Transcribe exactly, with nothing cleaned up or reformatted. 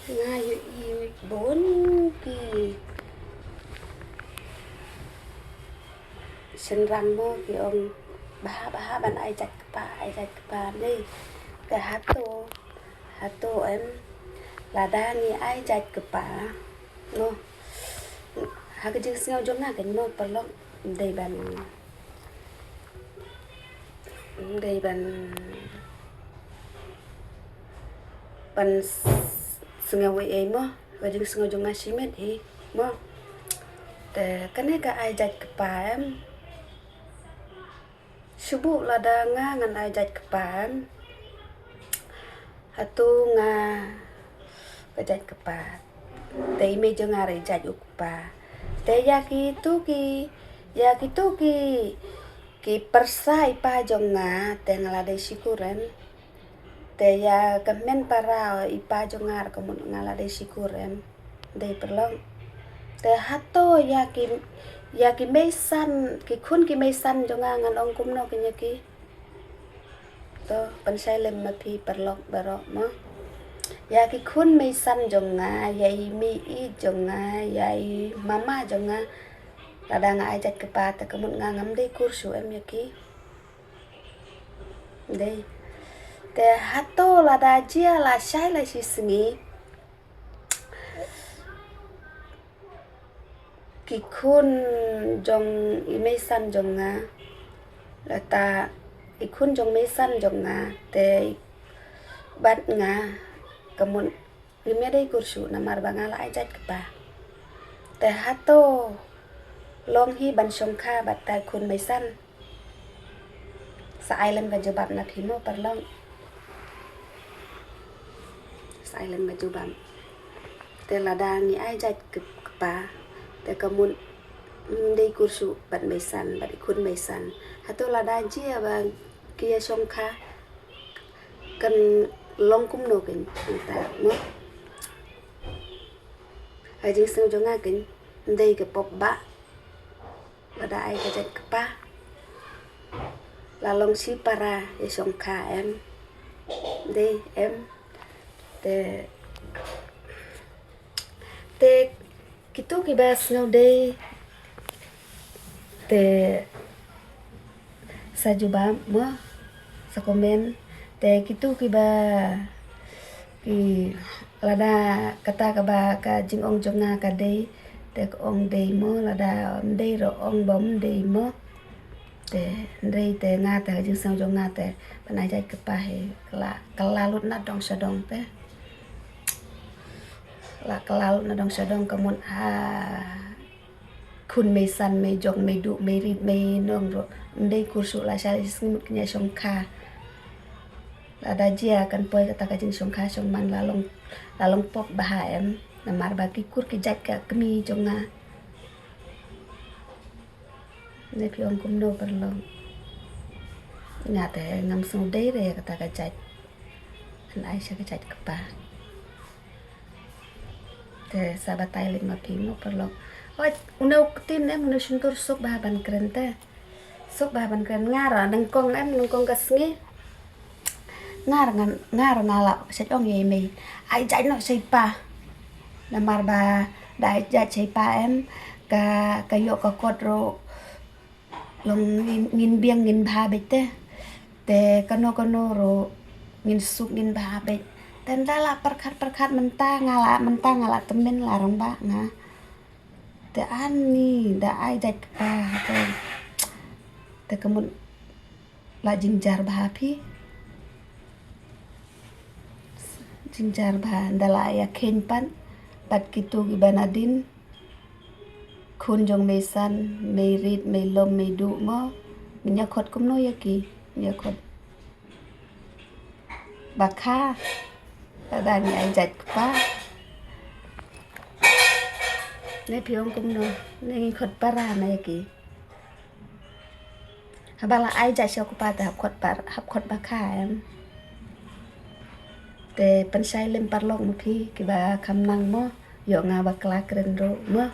Nga ïohi bun ki shynrang mo ki ong bha bha ban ai jait kpa, ai jait kpa ne. Te hato, hato em, lada ngi ai jait kpa mo, ha ka jingsngew jong nga kein mo paralok, ym dei ban, ym dei ban, ban s-, sngew ei ei mo. Ka jingsngew jong nga shimet hi mo. Te kane ka ai jait kpa em, shu buh lada nga ngan ai jait kpa em. Hato nga ka jait kpa, te i mei jong nga ruh i jait u kpa. Te ïa kitu ki, ïa kitu ki, ki pyrsa i pa jong nga, te nga la dei shikur em. Te ïa ka hynmen para i pa jong nga ruh ka mut nga la dei shikur em. Dei paralok. Te hato ïa ki, ïa ki meisan, ki khun ki meisan jong nga ngan ong kumno kein ïa ki. To, pynshai lem ma phi paralok baroh mo. Ïa ki khun meisan jong nga, ïa i mei i jong nga, ïa i mama jong nga, lada nga ai jait kpa te ka mut nga ngam dei kur shuh em ïa ki. Dei. Te hato lada jia la shai la shi sngi, ki khun jong i meisan jong nga, lada i khun jong meisan jong nga, te bad nga, ka mut ngim ïa dei kur shuh namar ba nga la ai jait kpa. Te hato long hi ban shongkha bad ta i khun meisan. Sa ai lem ka jubab na phi mo paralok. Sa ai lem ka jubab. Te lada ngi ai jait kpa, te ka mut ym dei kur shuh bad meisan, bad i khun meisan. Hato lada jia ba ki ïa shongkha, kan long kumno kein ta mo. Ha jingsngew jong nga kein, ym dei ka pop ba lada ai ka jait kpa, la long shi para ïa shongkha em. Dei em. Te, te kitu kiba sngew dei, te sa jubab mo, sa comment. Te kitu kiba, ki, lada kata kaba ka jingong jong nga ka dei, te ka ong dei mo, lada ym dei ruh ong ba ym dei mo. Te hynrei te nga te ka jingsngew jong nga te ban ai jait kpa hi ka la, ka la lut na dong sha dong te. La ka la lut na dong sha dong ka mut ha khun meisan, mei jong, mei duh, mei rit, mei nong ruh ym dei kur shuh, la shai la shi sngi mut kin ïa shongkha. Lada jia kan poi kata ka jingshongkha shongman, la long, la long pop bha em. Namar ba ki kur ki jait ka kmie jong nga. Ne phi ong kumno paralok. Nga te ngam sngew dei re ïa kata ka jait. Ngan ai sha ka jait kpa. Te sa batai lem ma phi mo paralok. Oi, une u ktien em, une u shyntur suk bha ban kren te. Suk bha ban kren, nga ruh nyngkong em, nyngkong ka sngi. Nga ruh nga, nga ruh nga la shait ong ïa i mei, ai jait noh sha i pa. Namar ba da ai jait sha i pa em, ka, ka ïoh ka kot ruh long ngin, ngin biang ngin bha beit te. Te kano kano ruh ngin suk ngin bha beit. Te ynda la pyrkhat pyrkhat mynta nga la, mynta nga la tymmen la rangbah nga. Te ani da ai jait kpa te, te ka mut la jynjar bha phi. Jynjar bha, ynda la ïa kheiñ pat bad kitu kiba nadien. Khun jong meisan, mei rit, mei lom, mei duh mo. Ngin ïa khot kumno ïa ki? Ngin ïa khot ba kha. Lada ngi ai jait kpa. Ne phi ong kumno? Ne ngin khot para na ïa ki? Haba la ai jait sha u kpa te hap khot par, hap khot ba kha em. Te pynshai lem paralok ma phi kiba kham nang mo. Ïoh nga bakla kren ruh mo.